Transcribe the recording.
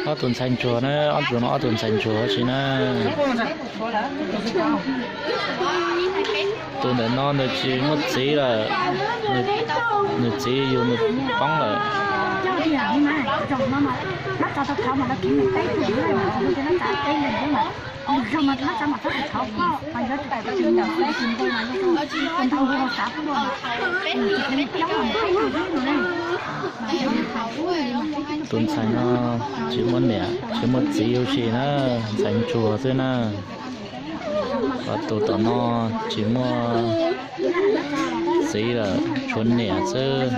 Ob tug ntxhais ntsuag na, ob tug no ob tug ntxhais ntsuag tab sis na. Tus ntawm no nws tsis muaj txiv lawm, nws txiv yug nws poob lawm. Tus ntxhais no tsis muaj niam tsis muaj txiv huv si na, ntxhais ntsuag xwb na. Ho tus tom no tsis muaj txiv lawm, tshuav niam xwb.